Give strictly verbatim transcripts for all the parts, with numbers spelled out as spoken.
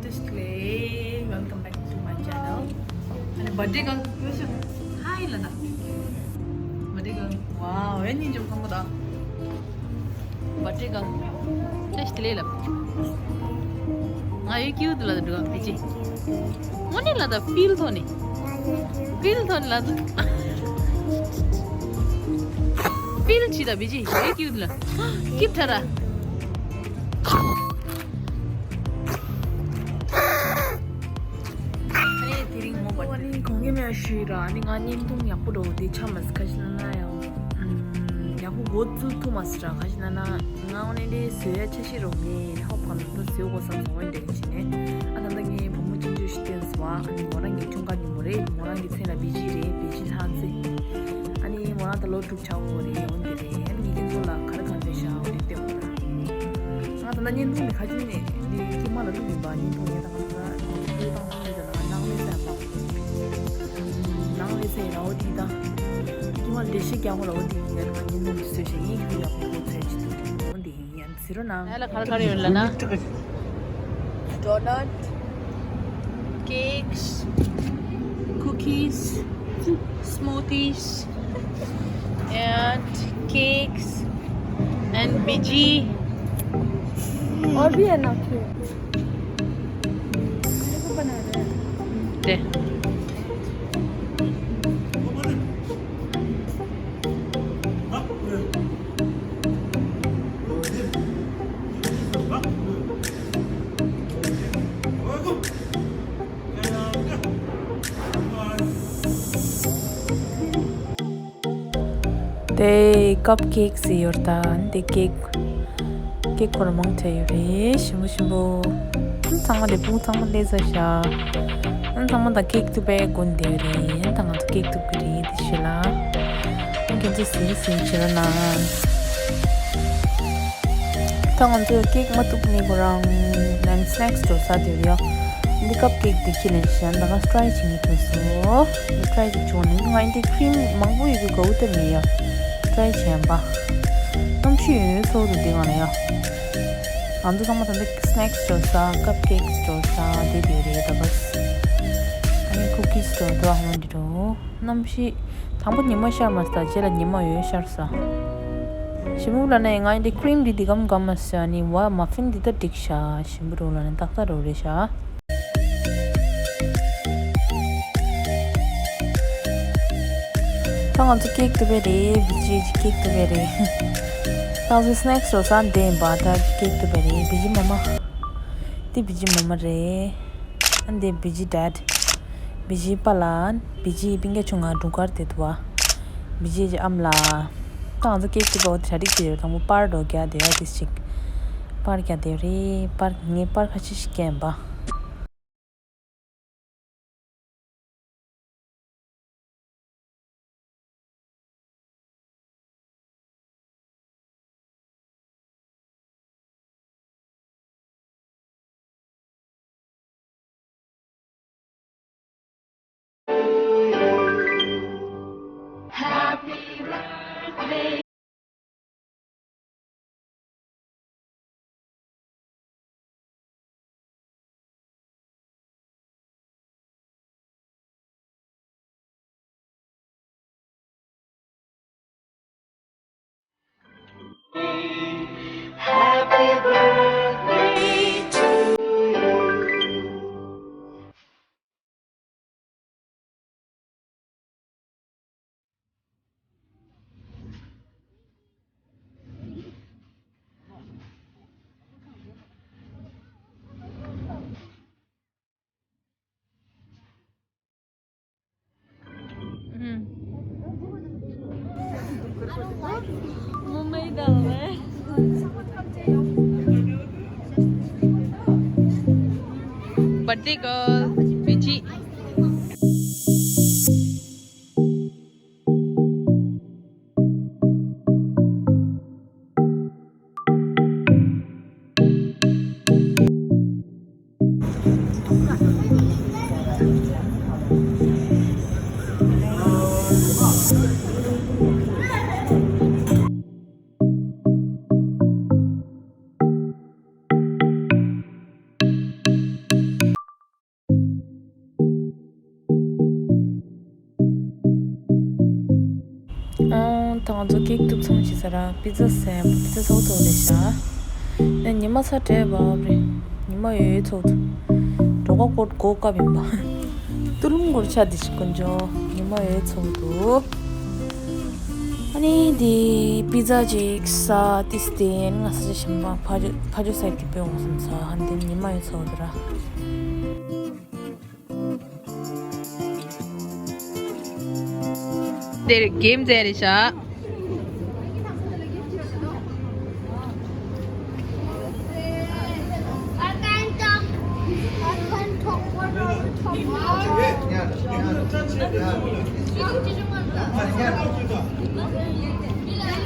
Welcome back to my channel. Hi, Lana. Birthday girl. Wow, any joke come da. Birthday girl. Test le la. Nga ye cute la da, bichi. Mone la da feel to ni. Feel to ni la da. Feel chi da, bichi. Ye cute la. Keep tara. ཨ་ནི་དེ་རིང་མོ་པ་ཨ་ནི་གོང་གི་མེད་ཞུས་ར། ཨ་ནི་ང་བརྙན་ཐུང་ཡག་པོ་འགྲོ་དེ་ཆ་མ་ཟིག་ཁ་ཤི་ན་ན་ཡང་ཡག་པོ་འགོ་བཙུགས་ཐུབ་མ་སི་ར། ཁ་ཤི་ན་ན་ང་ཨོ་ནེ་འདྲེ་བཟོས་ཡ་ཆ་ཤི་རོགས་ངས་ཧོབ་ག་ནང་དུ་བཟོས་དགོས་བསམ་སོང་བ་འདྲེ་ཆི་ནས། ཨ་ད་ལྟ་ངའི་བུ་མོ་ཆུང་ཆུང་ཞིག་བསྟན་སོང་བ། ཨ་ནི་མོ་རང་གི་ཁྱུང་ཀ་ཉི་མོ་རེད། མོ་རང་གི་མཚན་ལ་བི་ཇི་རེད། བི་ཇི་ལྷ་མཛེས། ཨ་ནི་མོ་རང་ད་ལོ་དྲུག་ཆགས་འོ་རེད། འོ་འདི་རེད། ཨ་ནི་ངེད་ཀྱི་ཚོ་ལ་ག་རེ་གང་འདྲེ་ཤ་འོ་རེད་བསྟན་འོ་ར། ང་ད་ལྟ་བརྙན་ཐུང་འདི་ཁ་ཅིག་ནས་འདི་ཀྱི་མ་ལ་ལུག་ཡིན་པ། བརྙན་ཐུང་ཡང་ད་ག་ཚོད་ལྟོས་དང་ལྟོས་དང་ནང་ལས་ཟེར་བ། ནང་ལས་ཟེར་ར་འོ་འདི་དང་། ཀྱི་མ་འདྲེ་ཤི་རྒྱག་འོ་ལ་འོ་འདི་ཡིན་ཡ། ད་བརྙན་ཐུང་འདི་བཟོས་བྱས་ངས་ཁྱོད་ཡག་པོ་འགོ་ཚོད་ཅི་ཐུབ་འོ་འདི་ཡིན་ཡ། ཟེར་རོ་ན། ཡ་ལ་ག་རེ་ག་རེ་ཡོད་ལ་ན། Donut, cakes, cookies, smoothies, and cakes, and B G. और भी है ना? मेरे को बना रहे हैं। दे। དེ་ཀབ་ཀེག་ཟེར་ཡོད་ད། འདི་ཀེག་ཀེག་ཁོ་ར་མང་ཆེ་ཡོད་རེད། ཞིམ་པོ་ཞིམ་པོ། ཚང་མ་དེ་སྤུན་ཚང་མ་ལས་ཟ་ཤ། ཚང་མ་ད་ཀེག་ཐུག་པའི་དགོན་དེ་རེད། ད་ང་ཚོ་ཀེག་ཐུག་གི་རེད། དེ་ཤི་ལ། ཁྱེད་ཚོ་ཟིན་ཟིན་བྱེད་རོགས་གནང་། ད་ང་ཚོས་ཀེག་མ་གཏུབ་ནི་ཁོ་རང་ནང་སི་ནེག་སི་འགྲོ་ས་དེ་ཡོད། འདི་ཀབ་ཀེག་འདི་ཁྱེར་ནས་བཞག་ད་ང་ཊི་རའི་བྱེད་ནི་ཐུག་སོ། འདི་ཊི་རའི་བྱེད་བྱུང་ནི་ང་འདི་ཁི་རིམ་མང་པོ་ཡོད་གི་གའུ་ཏ་མི་ཡོད། ཊི་རའི་བྱེད་ཡམ་པ། གནམ་གཤིས་ཡོད་ཡོད་ཚོགས་འདུ་འདི་གང་ལ་ཡོད། ང་ཚོ་ཚང་མ་ད་འདི་སི་ནེག་སི་འགྲོ་ས་ཀབ་ཀེག་འགྲོ་ས་དེ་དེ་རེད་ད་ག་ཨ་ནི་ཀུ་ཀི་སི་འགྲོ་འགྲོ་ཧ་མ་འདི་འགྲོ། གནམ་གཤིས། དང་པོ་ཉི་མ་ཤར་མ་ས་རྗེས་ལ་ཉི་མ་འོད་ཤར་ས། ཞིམ་པོ་ལ་ནས་ང་འདི་ཁི་རིམ་འདི་འདི་གམ་གམ་མ་ཟ་ནི་བ་མ་ཕིན་འདི་ད་འགྲིག་ཤག་ཞིམ་པོ་རོ་ལ་ནས་ཏག་ཏག་རོ་རེད་ཤག་ད་ང་ཚོ་ཀེག་གཏུབ་པ་རེད། བི་ཇི་ཀེག་གཏུབ་པ་རེད། ད་ང་ཚོ་སི་ནེག་སི་འགྲོ་ས་འདི་ཡིན་པ། ད་ཀེག་གཏུབ་པ་རེད། བི་ཇི་མ་མ། འདི་བི་ཇི་མ་མ་རེད། ཨ་འདི་བི་ཇི་ཌེ་ཌི། བི་ཇི་པཱ་ལགས། བི་ཇི་སྤུན་ཀྱག་ཆུང་ང་སྒྲུང་དཀར་དེ་འདུག་བ། བི་ཇི་གི་ཨ་མ་ལགས། ད་ང་ཚོ་ཀེག་གི་པའོ་དེ་གྲ་སྒྲིག་བྱེད་ཡོད། དང་པོ་པར་འགྲོ་རྒྱག་དེ་ཡ་དེ་ཞིག་པར་རྒྱག་དེ་རེད། པར་ངས་པར་ཁ་ཤས་ཤིག་སྐྱེན་པ། Birthday girl, Richie. ང་ཚོ་ཀེག་གཏུབ་མཚམས་བཞག་ས་ར་པི་ཛ་ཟ་ཡ་པི་ཛ་ཟ་འུ་ཐུག་རེད་ཤག་ནས་ཉི་མ་ཚ་དྲས་པ་རེད། ཉི་མ་ཡོད་ཡོད་ཚ་འུ་ཐུག་འགྲོ་ཁ་ཀོ་གོ་སྐབས་ཡིན་པ། ཏུ་ལུམ་གོར་ཆ་དི་ཅི་ཀུན་ཇོ་ཉི་མ་ཡོད་ཚ་འུ་ཐུག་ཨ་ནི་དེ་པི་ཛ་ཅིག་ཟ་ཏི་སྟེན་ང་ས་ཆ་ཞིམ་པ་ཕ་ཇོ་ཕ་ཇོ་སའི་ཏི་པེ་འོང་སམ་ས་ཧན་དེ་ཉི་མ་ཡོད་ཚ་འུ་ཐུག་ར། དེར་གེམ་རྩེ་རེད་ཤག་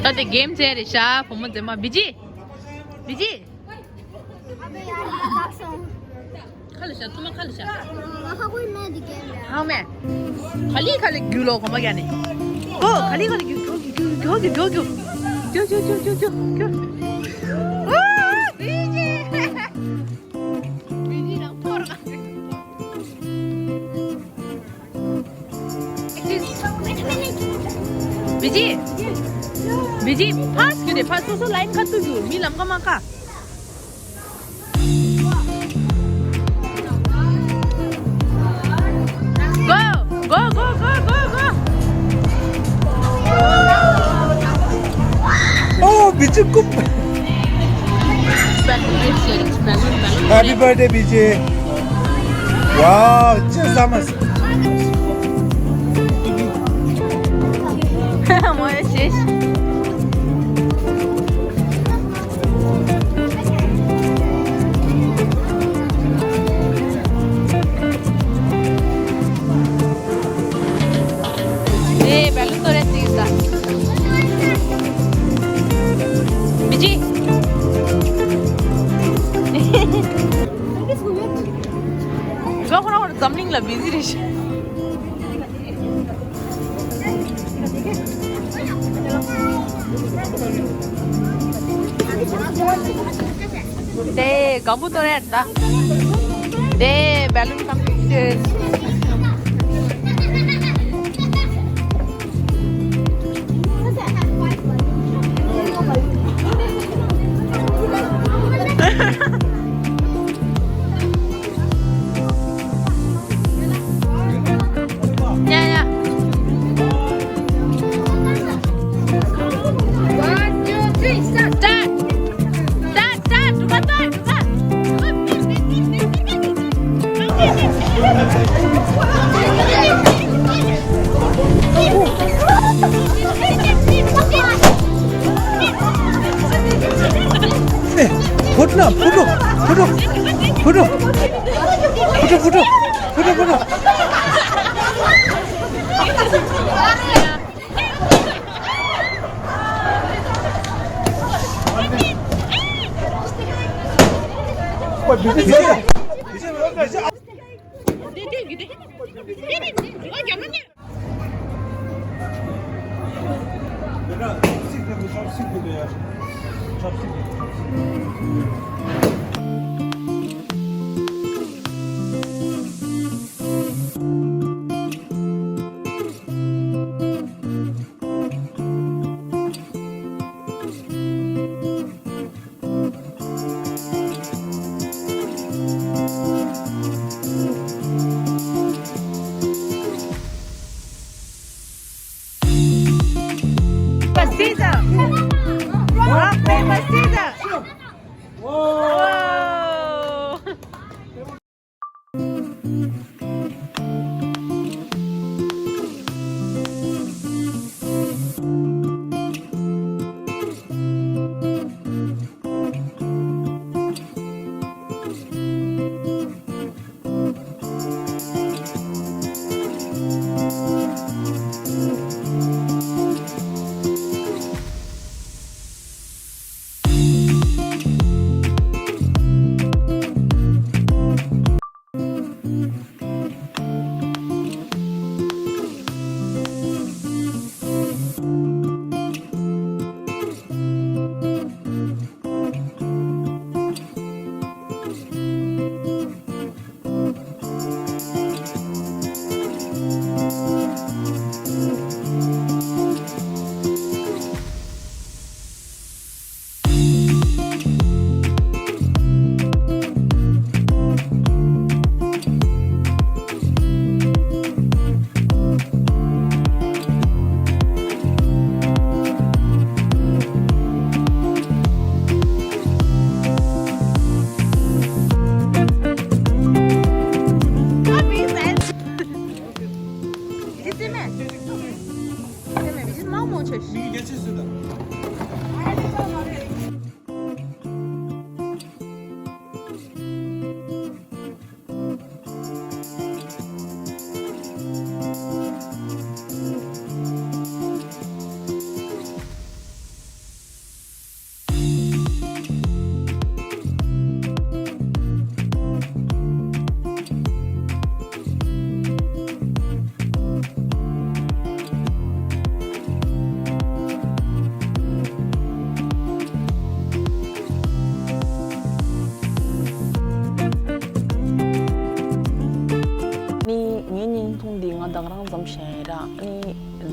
ད་དེ་གེམ་རྩེ་རེད་ཤག་བུ་མོ་མཛེས་མ་བི་ཇི། བི་ཇི། ཁ་ལ་ཤ་ཐུ་མ་ཁ་ལ་ཤ། ཧ་གོ་མེད་འདི་གེམ་རེད། ཧ་མེད། ག་ལི་ག་ལི་རྒྱུ་ལོ་གོ་མ་རྒྱ་ནི། གོ་ག་ལི་ག་ལི་རྒྱུ་རྒྱུ་རྒྱུ་རྒྱུ་རྒྱུ་རྒྱུ། ཨོ་བི་ཇི། བི་ཇི་རང་ཐོར་ག་བི་ཇི། བི་ཇི། ཕར་རྒྱུ་དེ་ཕར་སོ་སོ་ལ་ཡིན་ཁ་ཐུག་རྒྱུ་མི་ལམ་ཁ་མ་ཁ། Go! Go, go, go, go, go! Oh, Biju Kup! Happy birthday, Biju! Wow, just so much. ཨེ་བལ་ལུ་ཏོ་རེ་ཏིག་ད། མི་ཅི། ཁོ་རང་ཁོ་རང་འཛམ་གླིང་ལ་བི་ཟི་རེད་ཤག་དེ་སྒམ་བུ་གཏོར་ཡ་ད། དེ་བལ་ལུན་ཀམ་པི་ཊི་ཤན། ཡ་ཡ། One, two, three, start. Start, start, སྒྲུབ་པ་སྒྲུབ་པ་སྒྲུབ་པ། ཕུ་ཏྲ་ཕུ་ཏྲ་ཕུ་ཏྲ་ཕུ་ཏྲ་ཕུ་ཏྲ་ཕུ་ཏྲ་ཕུ་ཏྲ། Pasita. Rock, paper, scissors.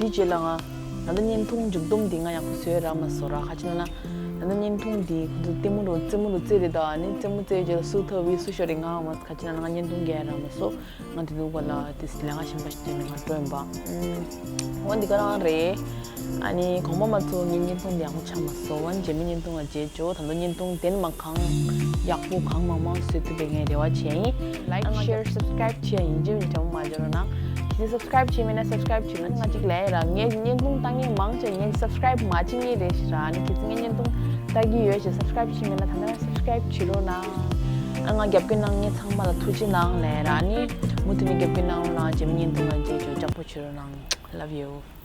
དེའི་རྗེས་ལ་ང་ད་ལྟ་བརྙན་ཐུང་མཇུག་སྡོམ་འདི་ང་ཡག་པོ་བཟོས་རག་མ་སོང་ར། ག་ཅི་ལབ་ན་ད་ལྟ་བརྙན་ཐུང་འདི་ཁོ་ཚོ་ལྟད་མོ་རུ་རྩེད་མོ་རུ་རྩེ་རེད་ད། ཨ་ནི་རྩེད་མོ་རྩེ་རྗེས་ལ་སུ་ཐོབ་བི་སུ་ཤོར་རེད་ང་མ་ག་ཅི་ལབ་ན་ང་བརྙན་ཐུང་རྒྱག་རག་མ་སོང་། ང་དེ་དུས་ག་ལ་དེ་ལས་ཀ་གཞན་པ་ཞིག་བྱས་ནས་ང་སྤྲོ་ཡིན་པ། ཨུམ། འོ་འདི་ག་རང་རེད། ཨ་ནི་དགོངས་པ་མ་ཚོམ། ངའི་བརྙན་ཐུང་འདི་ཡག་པོ་ཆགས་མ་སོང་། འོ་རྗེས་མའི་བརྙན་ཐུང་ལ་མཇལ་འཇོག་ད་དུང་བརྙན་ཐུང་དེ་ནས་མ་གང་ཡག་པོ་གང་མང་མང་བཟོ་ཐུབ་པའི་ངས་རེ་བ་བྱས་ཡིན། Like, share, subscribe བྱེད་ཡིན་གཅིག་མིན་གྲངས་མ་འཇོག་རོགས་གནང་། དེ་subscribe བྱས་མེད་ན་subscribe བྱེད་རོགས་གནང་། གཅིག་ལས་ར་ངས་བརྙན་ཐུང་ལྟ་མཁན་མང་ཆེ་ངས་subscribe མ་བྱེད་མཁན་རེད་ཤག་ར། ཨ་ནི་གལ་སྲིད་ངས་བརྙན་ཐུང་ལྟ་གི་ཡོད་ཞེས་subscribe བྱས་མེད་ན་ད་ལྟ་རང་subscribe བྱེད་རོགས་གནང་། ཨ་ང་རྒྱབ་སྐྱོར་གནང་མཁན་ཚང་མ་ལ་ཐུགས་རྗེ་གནང་ལས་ར། ཨ་ནི་མུ་མཐུད་ནས་རྒྱབ་སྐྱོར་གནང་རོགས་གནང་། རྗེས་མའི་བརྙན་ཐུང་ལ་མཇལ་འཇོག་ཡག་པོ་བྱེད་རོགས་གནང་། Love you.